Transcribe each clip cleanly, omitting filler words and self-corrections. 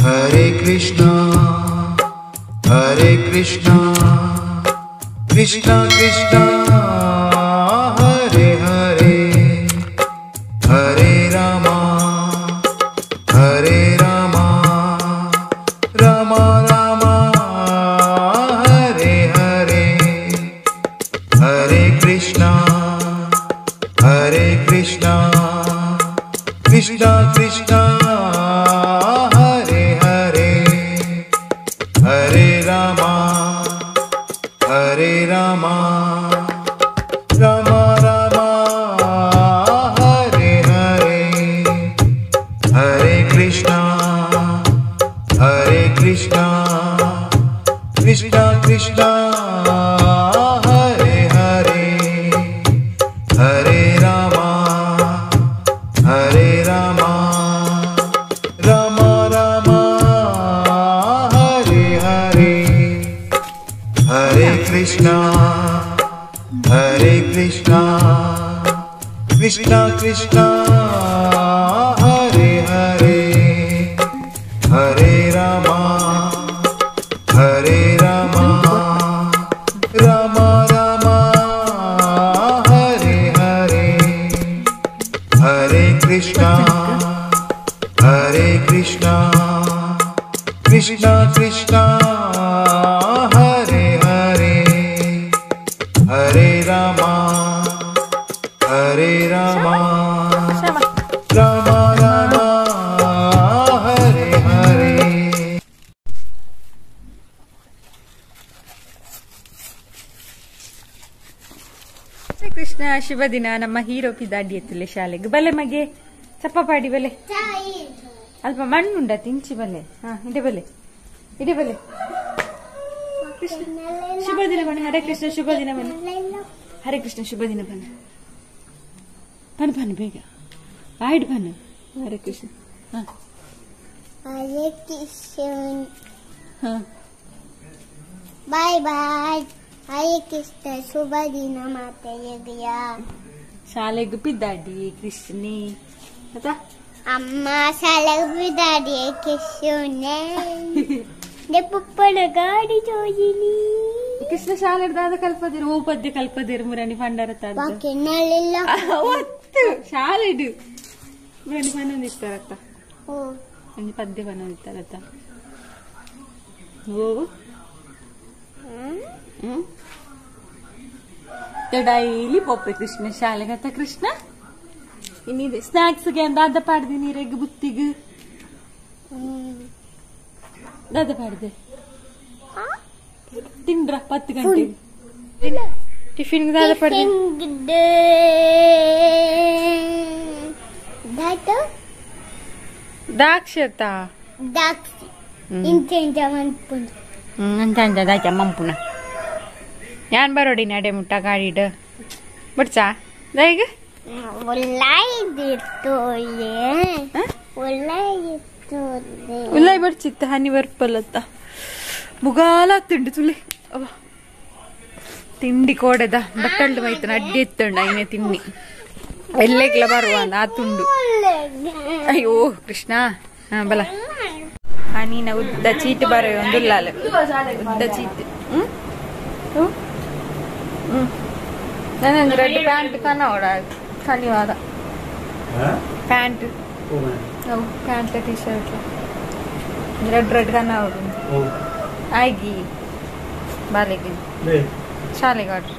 Hare Krishna Hare Krishna Krishna Krishna Hare Hare Hare Rama Hare Rama Rama Rama Hare Hare Hare Krishna Hare Krishna Krishna Krishna Hare Hare Hare Rama Hare Rama Rama Rama Hare Hare Hare Krishna Hare Krishna Krishna Krishna Hare Hare Hare Rama Hare Rama Rama Rama Hare Hare Hare Krishna Hare Krishna Krishna Krishna Hare Hare Hare Rama Hare Rama Rama Rama Hare Hare Hare Krishna Hare Krishna Krishna Krishna Hare Hare Hare Rama Hare Rama Rama Rama Hare Hare. Hare Krishna ಶುಭ ದಿನ. ನಮ್ಮ hero ಪಿದಾಡಿ ಎತ್ತಲೆ ಶಾಲೆಗೆ ಬಲೆ ಮಗೆ ಚಪ್ಪಪಾಡಿ ಬಲೆ ಅಲ್ಪ ಮಣ್ಣುಂಡ ತಿಂಚಿ ಬಲೆ. ಹಾ ಇದೆ ಬಲೆ ಇದೆ ಬಲೆ. ಕೃಷ್ಣ ಶುಭ ದಿನ ಬನ್ನಿ. ಹರೇ ಕೃಷ್ಣ ಶುಭ ದಿನ ಬನ್ನಿ. ಹರೇ ಕೃಷ್ಣ ಶುಭ ದಿನ ಬನ್ನಿ. ಬನ್ನಿ ಬನ್ನಿ ಬೇಗ ಆಯ್ತು ಬನ್ನಿ. ಹರೇ ಕೃಷ್ಣ. ಹಾ ಹರೇ ಕೃಷ್ಣ. ಹಾ ಬಾಯ್ ಬಾಯ್. ಹರೇ ಕೃಷ್ಣ ಶುಭ ದಿನ ಮಾತೆಯ. ಶಾಲೆಗೆ ಪಿದ್ದಾಡಿ ಕೃಷ್ಣಿ ಆಯ್ತಾ? ಅಮ್ಮ ಶಾಲೆಗೆ ಪಿದ್ದಾಡಿ ಕೃಷ್ಣ ಪುಪ್ಪನ ಗಾಡಿ ಜೋಜಿನಿ. ಕೃಷ್ಣ ಶಾಲೆ ದಾದ ಕಲ್ಪದಿರು ಓ ಪದ್ಯ ಕಲ್ಪದಿರು ಮುರಣಿ ಫಂಡರ ಒತ್ತು ಶಾಲೆಡು ಮುರಣಿ ಪನ್ನೊಂದಿತ್ತಾರತ್ತ ಒಂಜಿ ಪದ್ಯ ಪನ್ನೊಂದಿತ್ತಾರತ್ತ. ಓ ಡೈಲಿ ಪೊಪ್ಪೆ ಕೃಷ್ಣ ಶಾಲೆಗತ್ತ ಕೃಷ್ಣ. ಇನ್ನಿದೆ ಸ್ನಾಕ್ಸ್ಗೆ ದಾದ ಪಾಡ್ದಿ ನೀರೆಗ್ ಬುತ್ತಿಗ್ ದಾದ ಪಾಡ್ದೆ ತಿಂಡ್ರ 10 ಗಂಟೆ ಟಿಫಿನ್ ದಾದ ಪಾಡ್ದೆ ದಾಕ್ಷತ ದಾಕ್ಷಿ ಇಂಚ ಮಂಪುನ ಅಂಚ ದಾಚ ಮಂಪುನ ಯಾನ್ ಬರೋಡಿ ನಡೆ ಮುಟ್ಟ ಗಾಡಿಡ್ ಬಿಡ್ಚಾ ದಾಯಿಗ ಉಲ್ಲಾಯ್ ಬಡ್ಚಿತ್ತ ಹನಿ ಬರ್ಪಲ್ಲತ್ತ ಮುಗಾಲ ತಿಂಡಿ ತುಲಿ ಅವ ತಿಂಡಿ ಕೋಡೆದ ಬಟ್ಟಲ್ಡು ಮೈತನ ಅಡ್ಡಿ ಎತ್ತಂಡು ಐನೆ ತಿನ್ನಿ ಎಲ್ಲೆಗ್ಲ ಬರುವ ಆ ತುಂಡು. ಅಯ್ಯೋ ಕೃಷ್ಣ. ಹಾ ಬಲ ಹನಿನ ಉದ್ದ ಚೀಟ್ ಬರೋ ಒಂದು ಉಲ್ಲಾಲ ಉದ್ದ ಚೀಟ್. ಹ್ಮ್ ಹ್ಮ್ ನನ್ನ ರೆಡ್ ಪ್ಯಾಂಟ್ ಕನ್ನಡ ಶನಿವಾರ pant pant T shirt red red Kannada ಆಯ್ಗಿ ಬಾಲೆಗೆ ಶಾಲೆಗೆ ಆರ್ಡ್ರ್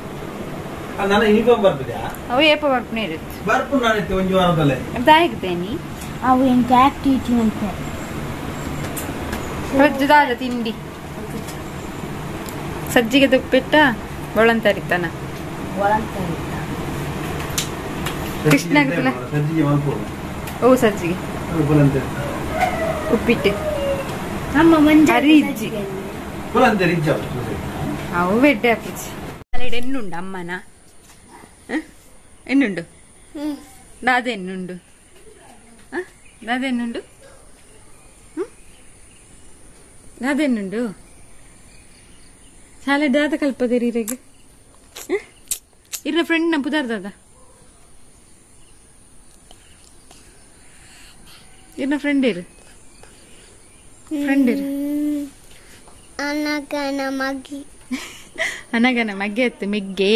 ಅವು ಏಪ ಬರ್ಪುನೆ ಇರುತ್ತೆ ಅದಾಗಿದ್ದೇನಿ ಅವು ಎಂತ ಆಕ್ಟಿವಿಟಿ ಅಂತ ದಾದ ತಿಂಡಿ ಸಜ್ಜಿಗೆ ತುಪ್ಪಿಟ್ಟ ಬೊಳಂತರಿತಾನ ಕೃಷ್ಣ ಓ ಸಜ್ಜಿಗೆ ಉಪ್ಪಿಟ್ಟು ಅರಿ ಇಜ್ಜಿ ಅವು ಬೆಡ್ಡೆ ಅಪ್ಪುಜಿ ಎನ್ನುಂಡು ಅಮ್ಮನ ಎನ್ನುಂಡು ದಾದ ಎನ್ನುಂಡು ದಾದ ಎನ್ನುಂಡು ದಾದ ಎನ್ನುಂಡು ಶಾಲೆ ದಾದ ಕಲ್ಪದಿರಿ ಇರೆಗೆ ಇರ್ನ ಫ್ರೆಂಡ್ ನ ಪುದಾರ್ ದಾದ ಇರ್ನ ಫ್ರೆಂಡ್ ಇರು. Friend ಅನಗನ ಮಗಿ ಅನಗನ ಮಗ್ಗೆ ಅತ್ತು ಮೆಗ್ಗೆ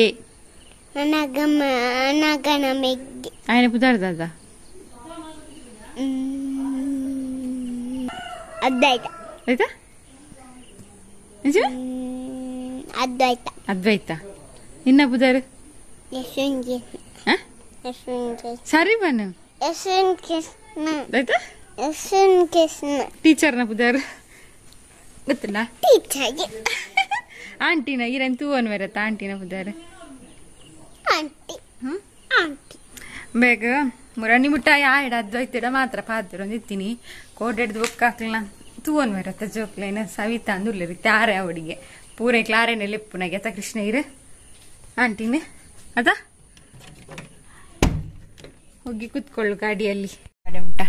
ಅನಗನ ಮೆಗ್ಗೆ ಆಯನ ಪುದಾರ್ದಾದ ಅದ್ವೈತ ಆಯ್ತಾ ನಿಜ ಅದ್ವೈತ ಅದ್ವೈತ ನಿನ್ನ ಪುದಾರು ಯಶವಂತ ಕೃಷ್ಣ ಸರಿ ಬನ್ನು ಯಶವಂತ ಕೃಷ್ಣ ಆಯ್ತಾ ಯಶವಂತ ಕೃಷ್ಣ ಟೀಚರ್ನ ಪುದಾರು ಗೊತ್ತಿಲ್ಲ ಟೀಚರ್ಗೆ ಆಂಟಿನ ಈರನ್ ತೂವನ್ ಬರತ್ತ ಆಂಟಿನ ಪುದಾರು ಆಂಟಿ ಆಂಟಿ ಬೇಗ ಮುರಣಿ ಮುಟ್ಟಾಯಿ ಆಯ್ಡ ಅದ್ವೈತಿಡ ಮಾತ್ರ ಪಾತ್ರ ಒಂದಿತ್ತೀನಿ ಕೋಡೆಡ್ದು ಬೊಕ್ಕಾಕ್ಲನ ತೂವನ್ ಬರತ್ತ ಜೋಕ್ಲೇನ ಸವಿತಾ ಅಂದುರ್ಲಿ ತಾರೆ ಅವಡಿಗೆ ಪೂರೈ ಕ್ಲಾರೇನೆ ಲೆಪ್ಪುನಾಗೆ ಅತ್ತ ಕೃಷ್ಣ ಇರು ಆಂಟಿನೇ ಅದ ಹೋಗಿ ಕೂತ್ಕೊಳ್ಳು ಗಾಡಿಯಲ್ಲಿ ಮುಟ್ಟ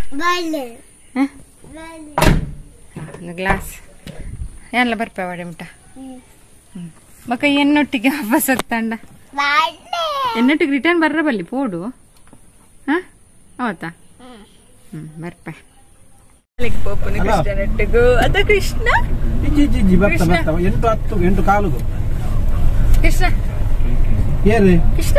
ಒಂದು ಗ್ಲಾಸ್ ಎಲ್ಲ ಬರ್ಪ ವಡೆ ಮುಟ್ಟ ಮಕ್ಕ ಎನ್ನೊಟ್ಟಿಗೆ ವಾಪಸ್ ಹೋಗ್ತಾಂಡ ಎನ್ನೊಟ್ಟಿಗೆ ರಿಟರ್ನ್ ಬರ್ರ ಬಲ್ಲಿ ಪೋಡು ಹಾ ಅವತ್ತಾ ಬರ್ಪ ಕೃಷ್ಣನೊಟ್ಟಿಗೂ ಅದ ಕೃಷ್ಣ ಕೃಷ್ಣ ಕೃಷ್ಣ ಕೃಷ್ಣ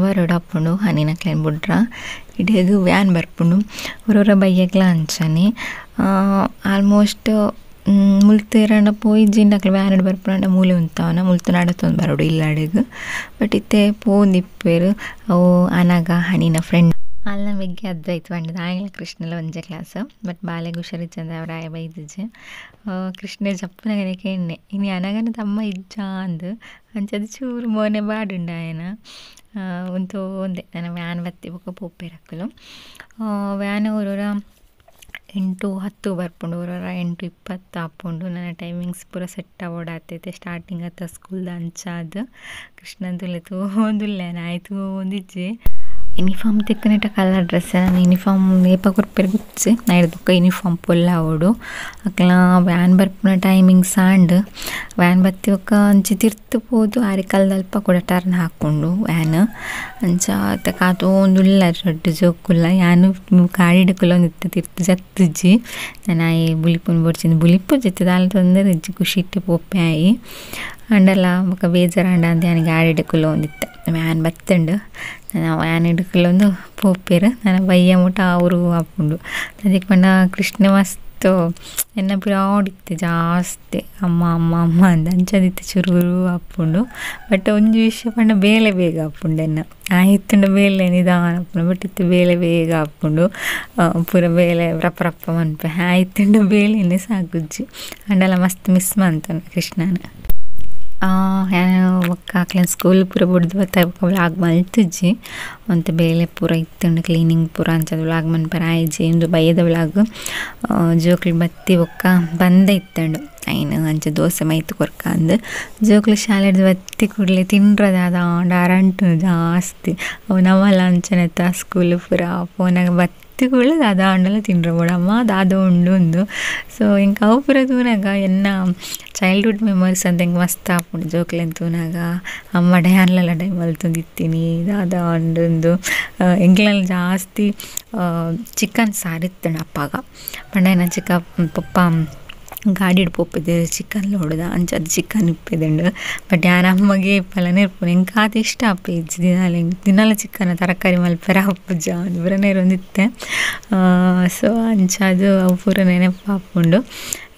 ಬರೋಡು ಹನಿನ ಕ್ಲೈನ್ ಬುಡ್ರ ಇಡೀ ವ್ಯಾನ್ ಬರ್ಪುಂಡು ಒರೊರ ಬಯ್ಯಗ್ಲ ಅಂಚನೆ ಆಲ್ಮೋಸ್ಟ್ ಮುಲ್ತೇರಂಡ ಪೋಯಿ ಜಿಂಡಕ್ಲ ವ್ಯಾನ್ ಬರ್ಪುಂಡ ಮೂಲೆ ಉಂತಾವನ ಮುಲ್ತು ನಡತೊಂದು ಬರೋಡು ಇಲ್ಲಾಡೆಗ್ ಬಟ್ ಇತ್ತೆ ಪೋಂದಿಪ್ಪೇರು ಅವು ಅನಗ ಹನಿನ ಫ್ರೆಂಡ್ ಅಲ್ಲ ಮೆಗ್ಗೆ ಅದ್ವೈತ ಪಂಡದ ಆಂಗ್ಲ ಕೃಷ್ಣಲ ಒಂಜೆ ಕ್ಲಾಸ್ ಬಟ್ ಬಾಲೆಗ್ ಹುಷಾರಿಜ್ಜಂದ ಅವ್ರ ಆಯ ಬೈದಿಜ್ಜೆ ಕೃಷ್ಣ ಜಪ್ಪುನಗನೆ ಕೆಣ್ಣೆ ಇನಿ ಅನಗನ ತಮ್ಮ ಇಜ್ಜ ಅಂದ್ ಅಂಚದ ಚೂರು ಮೋನೆ ಬಾಡುಂಡ ಆಯನ ಉಂತು ಒಂದೆ ನನ್ನ ವ್ಯಾನ್ ಬತ್ತಿ ಬೊಕ್ಕ ಪೋಪೆರಕ್ಕಲು ವ್ಯಾನ್ ಒರೊರ 8:10 ಬರ್ಪುಂಡು ಒರೊರ 8:20 ಆಪುಂಡು ನನ್ನ ಟೈಮಿಂಗ್ಸ್ ಪೂರ ಸೆಟ್ ಆವೊಡಾತೈತೆ ಸ್ಟಾರ್ಟಿಂಗ್ ಅತ್ತ ಸ್ಕೂಲ್ದ ಅಂಚಾದ್ ಕೃಷ್ಣಂದುಲ್ಲೆ ತೂವೊಂದುಲ್ಲೆ ಆಯ್ತು ಒಂದಿಜ್ಜೆ ಯೂನಿಫಾರ್ಮ್ ತಿಕ್ಕನೇಟ ಕಲರ್ ಡ್ರೆಸ್ ನಾನು ಯೂನಿಫಾರ್ಮ್ ಏಪ ಕೊರ್ಪೆರ್ ಗುಚ್ಚೆ ನೈಟ್ ಬೊಕ್ಕ ಯೂನಿಫಾರ್ಮ್ ಪೊಲ್ಲ ಆವೊಡು ಅಕ್ಲ ವ್ಯಾನ್ ಬರ್ಪುನ timings and van ಬತ್ತಿ ಬೊಕ್ಕ ಅಂಚಿ ತಿರ್ತು ಪೋದು ಆರಿಕಲ್ದಲ್ಪ ಕೂಡ ಟರ್ನ್ ಹಾಕೊಂಡು ವ್ಯಾನ್ ಅಂಚ ಅತ್ತ ಕಾತೊಂದುಲ್ಲ ರಡ್ಡ್ ಜೋಕುಲ್ಲ ಯಾನ್ ಗಾಡಿಡ್ ಒಂದಿತ್ತೆ ತಿರ್ತು ಜತ್ತುಜ್ಜಿ ನಾನು ಆಯೆ ಬುಲಿಪುನು ಬೊಡ್ಚಿಂದು ಬುಲಿಪು ಜತ್ತಿ ದಾಲ ತೊಂದರೆ ಇಜ್ಜಿ ಖುಷಿಟ್ ಪೋಪೆ ಆಯಿ ಅಂಡಲ ಬೊಕ್ಕ ಬೇಜಾರಾಂಡ ಅಂದ್ ಯಾನ್ ಗಾಡಿಡ್ ಕುಲೊಂದಿತ್ತೆ ವ್ಯಾನ್ ಬತ್ತುಂಡು ನಾನು ವ್ಯಾನ್ ಹಿಡ್ಕೊಳ್ಳೊಂದು ಪೋಪೆರ್ ನನ್ನ ಬಯ್ಯ ಮುಟ ಅವರು ಆಪುಂಡು ಅದಕ್ಕೆ ಪಂಡ ಕೃಷ್ಣ ಮಸ್ತ್ ಎನ್ನ ಪಿರಾಡಿತ್ತೆ ಜಾಸ್ತಿ ಅಮ್ಮ ಅಮ್ಮ ಅಮ್ಮ ಅಂದ್ ಅಂಚದಿತ್ತೆ ಚುರು ಆಪುಂಡು ಬಟ್ ಒಂಜಿ ವಿಷಯ ಪಂಡ ಬೇಲೆ ಬೇಗ ಆಪುಂಡು ಎನ್ನ ಆಯಿತ್ತುಂಡ ಬೇಲೆ ನಿಧಾನ ಆಪುಂಡು ಬಟ್ ಇತ್ತೆ ಬೇಲೆ ಬೇಗ ಆಪುಂಡು ಪೂರ ಬೇಲೆ ರಪ್ಪ ರಪ್ಪ ಮನ್ಪೆ ಆಯಿತ್ತುಂಡ ಬೇಲೆನೆ ಸಾಕುಜ್ಜಿ ಅಂಡಲ ಮಸ್ತ್ ಮಿಸ್ ಮಂತನ ಕೃಷ್ಣನ ಬೊಕ್ಕ ಅಕ್ಲೆನ ಸ್ಕೂಲ್ ಪೂರ ಬುಡ್ದು ಬತ್ತ ಬೊಕ್ಕ ವ್ಲಾಗ್ ಮಲ್ತುಜ್ಜಿ ಒಂತೆ ಬೇಲೆ ಪೂರ ಇತ್ತುಂಡು ಕ್ಲೀನಿಂಗ್ ಪೂರ ಅಂಚದ ವ್ಲಾಗ್ ಮನ್ಪೆರೆ ಆಯಿಜಿ ಉಂದು ಬಯ್ಯದ ವ್ಲಾಗ್ ಜೋಕ್ಲು ಬತ್ತಿ ಬೊಕ್ಕ ಬಂದ ಇತ್ತುಂಡು ಐನ್ ಅಂಚ ದೋಸೆ ಮೈತ್ ಕೊರ್ಕ ಅಂದ್ ಜೋಕ್ಲು ಶಾಲೆಡ್ದ್ ಬತ್ತಿ ಕೂಡ್ಲೆ ತಿನ್ರದ ಅರಂಟು ಜಾಸ್ತಿ ಅವು ನಮಲ ಅಂಚನೆತ್ತ ಸ್ಕೂಲ್ ಪೂರ ಪೋನಾಗ ಬತ್ತಿ ಕೂಡ್ಲೆ ದಾದ ಆಂಡಲ ತಿನ್ರ ಬೋಡಮ್ಮ ದಾದ ಉಂಡು ಉಂದು ಸೊ ಎಂಕ್ ಅವು ಪೂರ ತೂನಗ ಎನ್ನ ಚೈಲ್ಡ್ಹುಡ್ ಮೆಮೊರೀಸ್ ಅಂತ ಎಂಕ್ ಮಸ್ತ್ ಆಪುಂಡು ಜೋಕ್ಲೆನ್ ತೂನಗ ಅಮ್ಮ ಡಯಾನ್ಲೆಲ ಡೈ ಮಲ್ತೊಂದಿತ್ತೀನಿ ದಾದ ಉಂಡು ಎಂಕ್ಲೆನ ಜಾಸ್ತಿ ಚಿಕನ್ ಸಾರು ಇತ್ತುಂಡು ಅಪ್ಪಾಗ ಪಂಡ ಎನ್ನ ಚಿಕ್ಕ ಪಪ್ಪ ಗಾಡಿಡ್ ಪೋಪೆದ್ ಚಿಕನ್ ಲೋಡುದ ಅಂಚ ಅದು ಚಿಕನ್ ಇಪ್ಪೆದುಂಡು ಬಟ್ ಯಾನ್ ಅಮ್ಮಗೆ ಇಪ್ಪಲನೆ ಇರ್ಪುನು ಎಂಕ್ ಆತ್ ಇಷ್ಟ ಆಪೆ ಇಜ್ಜಿ ದಿನಾಲ ಎಂಕ್ ದಿನಾಲ ಚಿಕನ್ ತರಕಾರಿ ಮಲ್ಪೆರೆ ಆಪುಜ ಅಂದ್ ಪೂರ ನೆರೊಂದಿತ್ತೆ ಸೊ ಅಂಚಾದ್ ಅವು ಪೂರ ನೆನಪು ಆಪುಂಡು.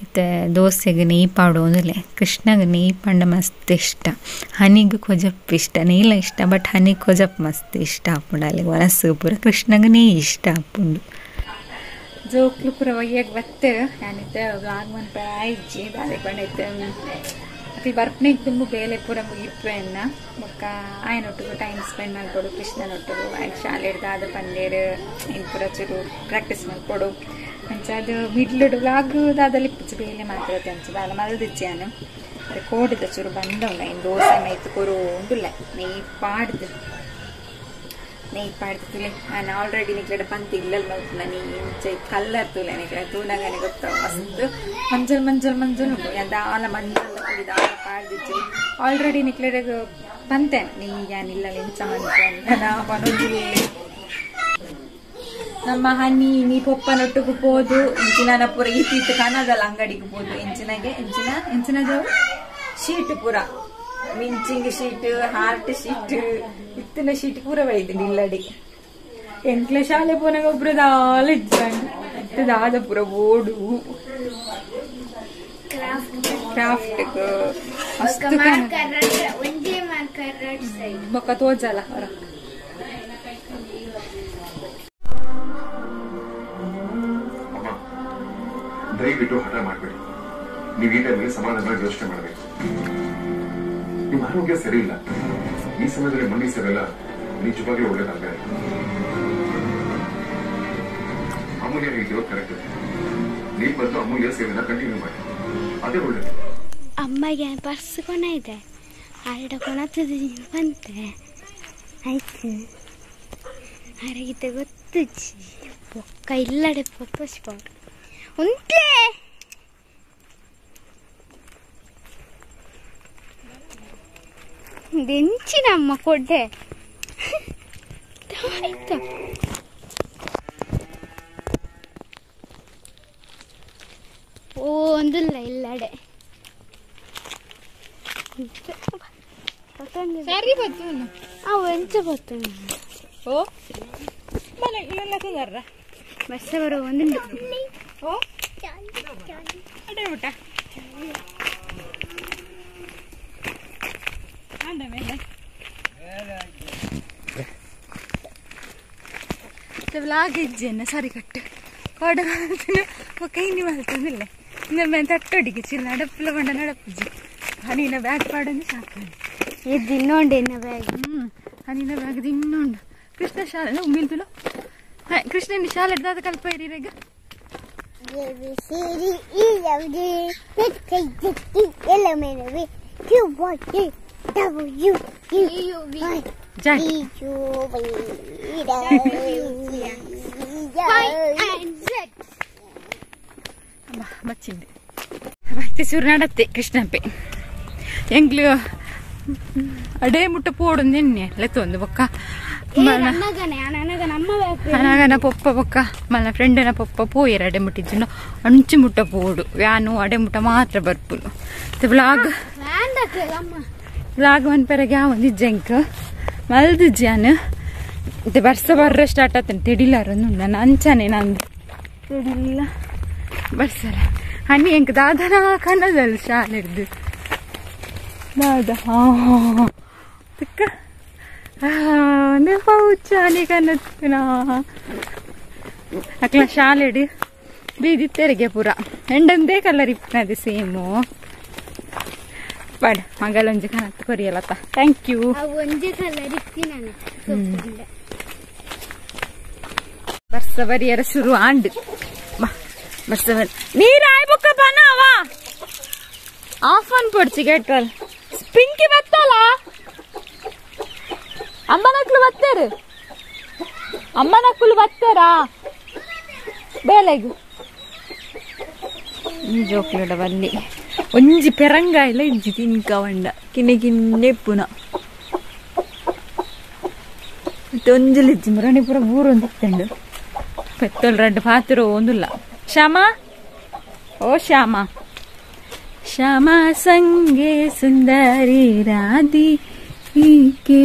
ಇತ್ತೆ ದೋಸೆಗೆ ನೆಯ್ಯಿ ಪಾಡೋಂದಿಲ್ಲ ಕೃಷ್ಣಗೆ ನೆಯ್ಯಿ ಪಂಡ ಮಸ್ತ್ ಇಷ್ಟ ಹನಿಗೆ ಕೊಜಪ್ ಇಷ್ಟ ನೆಯ್ಲ ಇಷ್ಟ ಬಟ್ ಹನಿಗೆ ಕೊಜಪ್ ಮಸ್ತ್ ಇಷ್ಟ ಆಪುಂಡು ಅಲ್ಲಿ ವನಸ್ಸು ಪೂರ ಕೃಷ್ಣಗೆ ನೆಯ್ಯಿ ಇಷ್ಟ ಆಪುಂಡು ಜೋಕ್ಲು ಪೂರ ಒಯ್ಯಾಗ ಬತ್ತೆ ನಾನಿತ್ತೆ ವ್ಲಾಗ್ ಮನ್ಪೆ ಆಯ್ಜಿ ದಾದೆ ಪಂಡೈತೆ ಅಕ್ಲು ಬರ್ಪನೆ ತುಂಬ ಬೇಲೆ ಪೂರ ಮುಗಿಪ್ಪೆನ್ನ ಬೊಕ್ಕ ಆಯನೊಟ್ಟಿಗೆ ಟೈಮ್ ಸ್ಪೆಂಡ್ ಮಲ್ಪೊಡು ಕೃಷ್ಣನೊಟ್ಟಿಗೆ ಆಯ್ನ ಶಾಲೆ ದಾದ ಪಂಡೇರು ಇನ್ ಪೂರ ಚೂರು ಪ್ರಾಕ್ಟೀಸ್ ಮಲ್ಪೊಡು ಅಂಚ ಅದು ಮಿಡ್ಲುಡು ವ್ಲಾಗ್ ದಾದಲ್ಲಿ ಇಪ್ಪುಜಿ ಬೇಲೆ ಮಾತ್ರ ಅಂಚ ದಾಲ ಮಲ್ದಿಜ್ಜಾನು ಕೋಡಿದ ಚೂರು ಬಂದವನ ಇನ್ನು ದೋಸೆ ಮೈತು ಕೊರು ಉಂಡುಲ್ಲ ನೆಯ್ಯಿ ಪಾಡ್ದು ನೆಯ್ಯಿ ಪಾಡ್ದು ತುಲೆ ನಾನು ಆಲ್ರೆಡಿ ನಿಕ್ಲೆಡ ಪಂತಿ ಇಲ್ಲಲ್ ಮಲ್ಪುನ ನೆಯ್ಯಿ ಇಂಚ ಕಲ್ಲರ್ ತುಲೆ ನಿಕ್ಲೆ ತೂನಗನೆ ಗೊತ್ತಾವ ಮಸ್ತ್ ಮಂಜಲ್ ಮಂಜಲ್ ಮಂಜಲ್ ಉಂಡು ದಾಲ ಮಂಜಲ್ ದಾಲ ಪಾಡ್ದಿಜ್ಜಿ ಆಲ್ರೆಡಿ ನಿಕ್ಲೆಡಗ್ ಪಂತೇನೆ ನೆಯ್ಯಿ ಯಾನ್ ಇಲ್ಲಲ್ ಇಂಚ ಮಂಜಲ್ ನಾ ಪನೊಂದಿಲ್ಲ ನಮ್ಮ ಹನಿ ನೀ ಪೊಪ್ಪನೊಟ್ಟಿಗೆ ಪೋದು ಇಂಚಿನ ಪೂರ ಈತ ಕನದಲ್ಲ ಅಂಗಡಿಗೆ ಪೋದು ಇಂಚಿನಾಗೆ ಇಂಚಿನ ಇಂಚಿನದವು ಶೀಟ್ ಪೂರ ಮಿಂಚಿಂಗ್ sheet heart sheet ಇತ್ತಿನ ಶೀಟ್ ಪೂರ ಬೆಳಿತೀನಿ ಇಲ್ಲಡಿ ಎಂಟ್ಲೆ ಶಾಲೆ ಪೋನಾಗ ಒಬ್ರು ದಾಲ ಇದ್ದಾದ ಪೂರ ಬೋಡು ಕ್ರಾಫ್ಟ್ ಬೊಕ್ಕ ತೋಜಲ್ಲ ಅವರ ದಯವಿಟ್ಟು ಹಠ ಮಾಡಬೇಡಿ. ನೀವು ಈ ಟೈಮಲ್ಲಿ ಸಮಾಧಾನವಾಗಿ ಯೋಚನೆ ಮಾಡಬೇಕು. ನಿಮ್ಮ ಆರೋಗ್ಯ ಸರಿ ಇಲ್ಲ. ಈ ಸಮಯದಲ್ಲಿ ಮಂಡಿ ಸೇವೆಲ್ಲ ನಿಜವಾಗ್ಲೂ ಒಳ್ಳೇದಲ್ಲ. ಅಮೂಲ್ಯ ಹೇಳ್ತಿರೋದು ಕರೆಕ್ಟ್. ನೀವು ಬಂದು ಅಮೂಲ್ಯ ಸೇವೆನ ಕಂಟಿನ್ಯೂ ಮಾಡಿ, ಅದೇ ಒಳ್ಳೇದು. ಅಮ್ಮಗೆ ಪರ್ಸ್ ಕೊನ ಇದೆ ಆರಡ ಕೊನತದೆ ಬಂತೆ ಆಯ್ತು ಆರಗಿತ ಗೊತ್ತು ಪೊಕ್ಕ ಇಲ್ಲಡೆ ಪೊಪ್ಪಿಸ್ಬೋದು ಉಂಟೆ ದೆಂಚಿನಮ್ಮ ಕೊಡ್ಡೆ ಆಯ್ತು ಓ ಒಂದಿಲ್ಲ ಇಲ್ಲಡೆ ಸರಿ ಬತ್ತು ಆ ಎಂಚ ಬತ್ತು ಓ ಮನೆ ಇಲ್ಲ ತಿಂದಾರ ಬಸ್ಸ ಬರೋ ಒಂದುಂಡು ಓ ಅಡೆ ಊಟ ಅಂದ ಮೇಲೆ ವ್ಲಾಗ್ ಇಜ್ಜೆನ್ನ ಸರಿ ಕಟ್ಟು ಕಾಡ ಕೈ ನೀವು ಮಲ್ತಂದಿಲ್ಲ ಇನ್ನೊಮ್ಮೆ ತಟ್ಟೊಡಿಗೆ ಚಿಲ್ಲ ನಡಪ್ಪಲ ಬಂಡ ನಡಪ್ಪುಜಿ ಹನಿನ ಬ್ಯಾಗ್ ಪಾಡಂದು ಸಾಕು ಇದು ಇನ್ನೊಂಡು ಇನ್ನ ಬ್ಯಾಗ್ ಹನಿನ ಬ್ಯಾಗ್ ಇನ್ನೊಂಡು ಕೃಷ್ಣ ಶಾಲೆ ಉಮ್ಮಿಲ್ತುಲು ಕೃಷ್ಣನ ಶಾಲೆ ದಾದ ಕಲ್ಪ ಇರೀಗ A B C D E F G H K J K L M N O P Q R S W U V J U V W Y and Z. ಬಚ್ಚಿಂದೆ ಬೈತೆ ಸೂರು ನಡತ್ತೆ ಕೃಷ್ಣಪ್ಪೆ ಎಂಗ್ಲು ಅಡೇ ಮುಟ್ಟ ಪೋಡು ನಿನ್ನೆ ಲೆತ್ತೊಂದು ಬೊಕ್ಕ ಅನಗನ ಪೊಪ್ಪ ಬೊಕ್ಕ ಮಲ್ಲ ಫ್ರೆಂಡನ ಪೊಪ್ಪ ಪೋಯರ್ ಅಡೆ ಮುಟ್ಟಿದ್ದು ಅಂಚು ಮುಟ್ಟ ಪೋಡು ವ್ಯಾನು ಅಡೆ ಮುಟ್ಟ ಮಾತ್ರ ಬರ್ಪುನು ವ್ಲಾಗ್ ವ್ಲಾಗ್ ಮನ್ಪೆರಗೆ ಒಂದು ಜಂಕ್ ಮಲ್ದು ಜಾನು ಮತ್ತೆ ಬರ್ಸ ಬರ್ರ ಸ್ಟಾರ್ಟ್ ಆತನ ತೆಡಿಲಾರ ನಾನು ಅಂಚಾನೆ ನಂದು ತೆಡಿಲ್ಲ ಬರ್ಸರ ಹನಿ ಎಂಕ್ ದಾದನ ಕನ್ನದಲ್ಲ ಶಾಲೆ ಹಿಡ್ದು ದಾದ ತಿಕ್ಕ ಪೌಚ ಹನಿ ಕನ್ನತ್ತಿನ ಅಕ್ಲ ಶಾಲೆಡು ಬೀದಿ ತೆರಿಗೆ ಪೂರ ಎಂಡಂದೇ ಕಲರ್ ಇಪ್ಪನದು ಸೇಮು ಬಾಡ ಮಗಲೊಂಜಿ ಕನತ್ತು ಕೊರಿಯಲತ್ತ thank you ಒಂಜಿ ಕಲರ್ ಇತ್ತಿ ನಾನು ಬರ್ಸ ಬರಿಯರ ಶುರು ಆಂಡು ಬರ್ಸ ಬರಿ ನೀರು ಆಯ್ಬುಕ್ಕ ಬನಾವ ಆಫ್ ಅನ್ ಪೊಡ್ಚಿ ಗೇಟಲ್ ಪಿಂಕಿ ಬತ್ತಲ್ಲ ಅಮ್ಮನಕ್ಲು ಬತ್ತೇರು ಅಮ್ಮನಕ್ಕಲು ಬತ್ತೇರಾ ಬೇಲೆಗು ಜೋಕ್ಲುಡ ಬಲ್ಲಿ ಒಂಜಿ ಪೆರಂಗಾಯಿಲ ಇಜ್ಜಿ ತಿನ್ಕ వంಡ ಕಿನ್ನೆ ಕಿನ್ನೆ ಪುನ ಒಂಜಲಿಜ್ಜಿ ಮುರಣಿ ಪೂರ ಊರೊಂದು ಇತ್ತಂಡು ಪೆತ್ತೊಲ್ ರಡ್ಡು ಪಾತ್ರ ಒಂದುಲ್ಲ ಶ್ಯಾಮ ಓ ಶ್ಯಾಮ ಶ್ಯಾಮ ಸಂಗೆ ಸುಂದರಿ ರಾಧಿ ಈಕೆ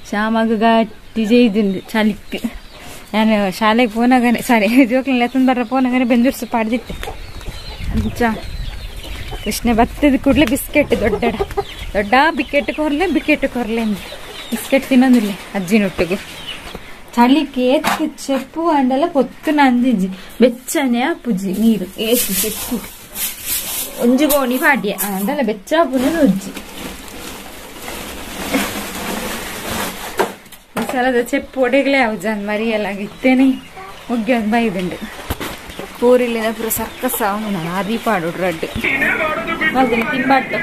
ಶ್ಯಾಮಗ ಗಟ್ಟಿ ಜೈದುಂಡು ಚಲಿಕ್ ನಾನು ಶಾಲೆಗೆ ಪೋನಾಗನೆ ಸಾರಿ ಜೋಕ್ಲಿನ ಎತ್ತಂದು ಬರ್ರ ಪೋನಾಗನೆ ಬೆಂದೂರ್ಸು ಪಾಡ್ದಿಟ್ಟೆ ಅಂಚ ಕೃಷ್ಣ ಬತ್ತದ ಕೂಡಲೇ ಬಿಸ್ಕೆಟ್ ದೊಡ್ಡ ದೊಡ್ಡ ಬಿಕೆಟ್ ಕೊರ್ಲೆ ಬಿಕೆಟ್ ಕೊರ್ಲೆ ಬಿಸ್ಕೆಟ್ ತಿನ್ನೊಂದಿಲ್ಲ ಅಜ್ಜಿನೊಟ್ಟಿಗೆ ಚಳಿಗೆ ಏತ್ ಚೆಪ್ಪು ಅಂಡಲ ಪೊತ್ತು ನಂದಿಜ್ಜಿ ಬೆಚ್ಚನೆ ಆಪುಜಿ ನೀರು ಏತು ಚೆಪ್ಪು ಒಂಜಿ ಗೋಣಿ ಪಾಡ್ಯ ಅಂಡಲ ಬೆಚ್ಚ ಆಪುನ ಉಜ್ಜಿ ಈ ಸಲದ ಚೆಪ್ಪು ಒಡೆಗಳೇ ಅವು ಮರಿಯಲ್ಲ ಇತ್ತೇನೆ ಮುಗ್ಗಿ ಬೈದುಂಡು ಪೂರಿಲ್ಲಿನ ಪೂರ ಸರ್ಕಸ್ ಅವನು ನಾನು ಅರಿ ಪಾಡು ರಡ್ಡು ತಿಂಬಾಟು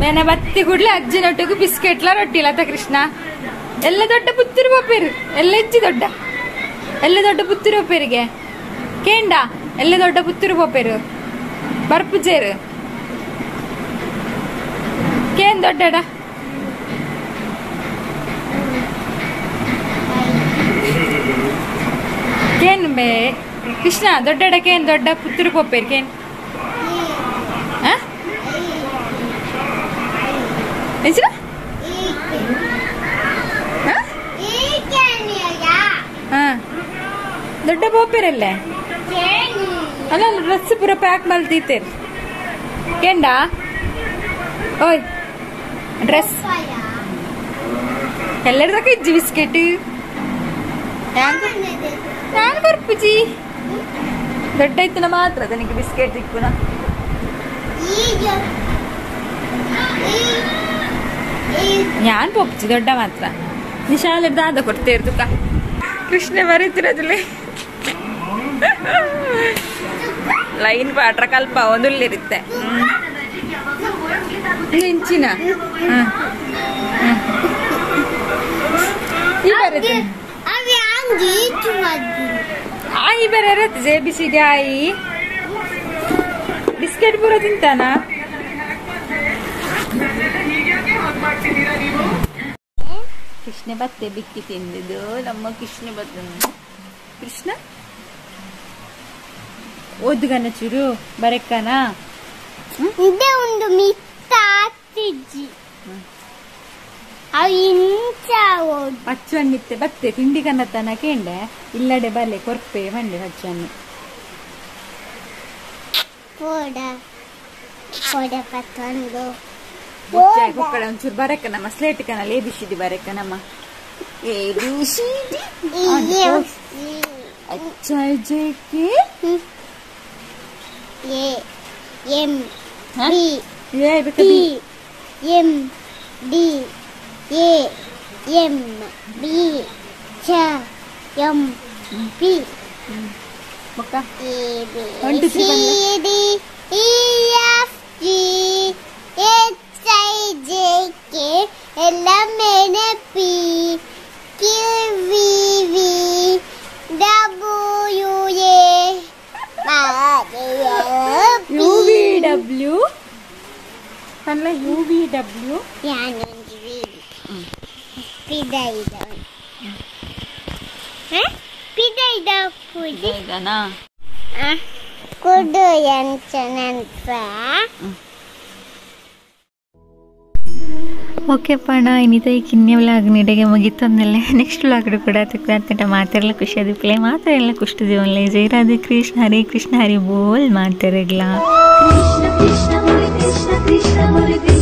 ಮೇನ ಬತ್ತಿ ಕೂಡಲೇ ಅಜ್ಜಿನೊಟ್ಟಿಗೂ ಬಿಸ್ಕೆಟ್ಲ ರೊಟ್ಟಿಲ್ಲ ಅತ್ತ ಕೃಷ್ಣ ಎಲ್ಲ ದೊಡ್ಡ ಪುತ್ತಿರು ಪೇರು ಎಲ್ಲ ಹೆಚ್ಚಿ ದೊಡ್ಡ ಎಲ್ಲ ದೊಡ್ಡ ಪುತ್ತಿರು ಪೇರಿಗೆ ಕೇಂಡ ಎಲ್ಲ ದೊಡ್ಡ ಪುತ್ತಿರು ಪೇರು ಬರ್ಪುಜೇರು ಕೇನ್ ದೊಡ್ಡಡ ಕೇನ್ ಬೇ ಕೃಷ್ಣ ದೊಡ್ಡಡ ಕೇನ್ ದೊಡ್ಡ ಪುತ್ತಿರು ಪೋಪೇರು ಕೇನ್ ದೊಡ್ಡ ಪೋಪೇರಲ್ಲೇ ಅಲ್ಲ ಡ್ರೆಸ್ ಪೂರ ಪ್ಯಾಕ್ ಮಲ್ತೀತೇರು ಕೇಂಡ ಓಯ್ ಡ್ರೆಸ್ ಎಲ್ಲರದಕ್ಕ ಇಜ್ಜಿ ಬಿಸ್ಕೆಟ್ ನಾನು ಬರ್ಪುಜಿ ದೊಡ್ಡ ಇತ್ತನ ಮಾತ್ರ ನನಗೆ ಬಿಸ್ಕೆಟ್ ತಿಕ್ಕುನ ഞാൻ പൊപ്പിച്ചു ದೊಡ್ಡ ಮಾತ್ರ ನಿಶಾಲೆ ದಾದ ಕೊಡ್ತೇರ್ದುಕ ಕೃಷ್ಣ ಬರೀತಿರೋದಿಲ್ಲ ಲೈನ್ ಪಾಟ್ರ ಕಲ್ಪ ಒಂದುಲ್ಲಿರುತ್ತೆ ಇಂಚಿನ ಆಯಿ ಬೇರೆ ಇರುತ್ತೆ ಜೆ ಬಿ ಸಿ ಡಿ ಆಯಿ ಬಿಸ್ಕೆಟ್ ಪೂರ ತಿಂತಾನ. ಕೃಷ್ಣ ಬತ್ತೆ ಬಿಕ್ಕಿ ತಿಂದಿದ್ದು ನಮ್ಮ ಕೃಷ್ಣ ಬತ್ತೆ. ಕೃಷ್ಣ ಓದುಗನ ಚೂರು ಬರೆಕ್ಕನ ಇದೆ ಒಂದು ಮಿತ್ತಾತಿಜ್ಜಿ ಅವು ಇಂಚ ಓದು ಪಚ್ಚಣ್ಣಿತ್ತೆ ಬತ್ತೆ ತಿಂಡಿ ಕನ್ನತನ ಕೇಂಡೆ ಇಲ್ಲಡೆ ಬಲೆ ಕೊರ್ಪೆ ಮಂಡೆ ಪಚ್ಚಣ್ಣು ಪೋಡ ಪೋಡ ಪತ್ತೊಂದು ಕೊಕ್ಕಡ ಒಂಚೂರು ಬರಕ್ಕ ನಮ್ಮ ಸ್ಲೇಟ್ ಕನಲ್ಲ ಎ ಬಿ ಸಿ ಡಿ ಬರಕ್ಕ ನಮ್ಮ ಎ ಬಿ ಸಿ ಡಿ ಅಚ್ಚ J K A M B A P M D A M B ಚ ಎಂ ಪಿ ಬೊಕ್ಕ A B 1 2 C 3 D E F G H I J K L M N P Q V V W A U V W ಅಲ್ಲ you V W ಯಾನೊಂದು ಪಿದ ಪಿದ ಇದ ಪೂಜೆ ಕುಡು ಎಂಚ ನೆನಪ. Okay ಪಣ ಇನ್ನಿತ ಈ ಕಿನ್ನೆ ವ್ಲಾಗ್ ನಿಡೆಗೆ ಮುಗಿತಂದಲ್ಲೇ ನೆಕ್ಸ್ಟ್ ವ್ಲಾಗ್ ಕೂಡ ತಕ್ಕ ಮಾತೆಲ್ಲ ಖುಷಿ ಆದಿಪ್ಲೆ ಮಾತೆಲ್ಲ ಖುಷಿ ಜೀವನಲೆ. ಜೈ ರಾಧೆ ಕೃಷ್ಣ ಹರೇ ಕೃಷ್ಣ ಹರಿ ಬೋಲ್ ಮಾತೆರಗ್ಲಾ. ಕೃಷ್ಣ ಕೃಷ್ಣ ಮುರಿ ಕೃಷ್ಣ ಕೃಷ್ಣ ಮುರಿ.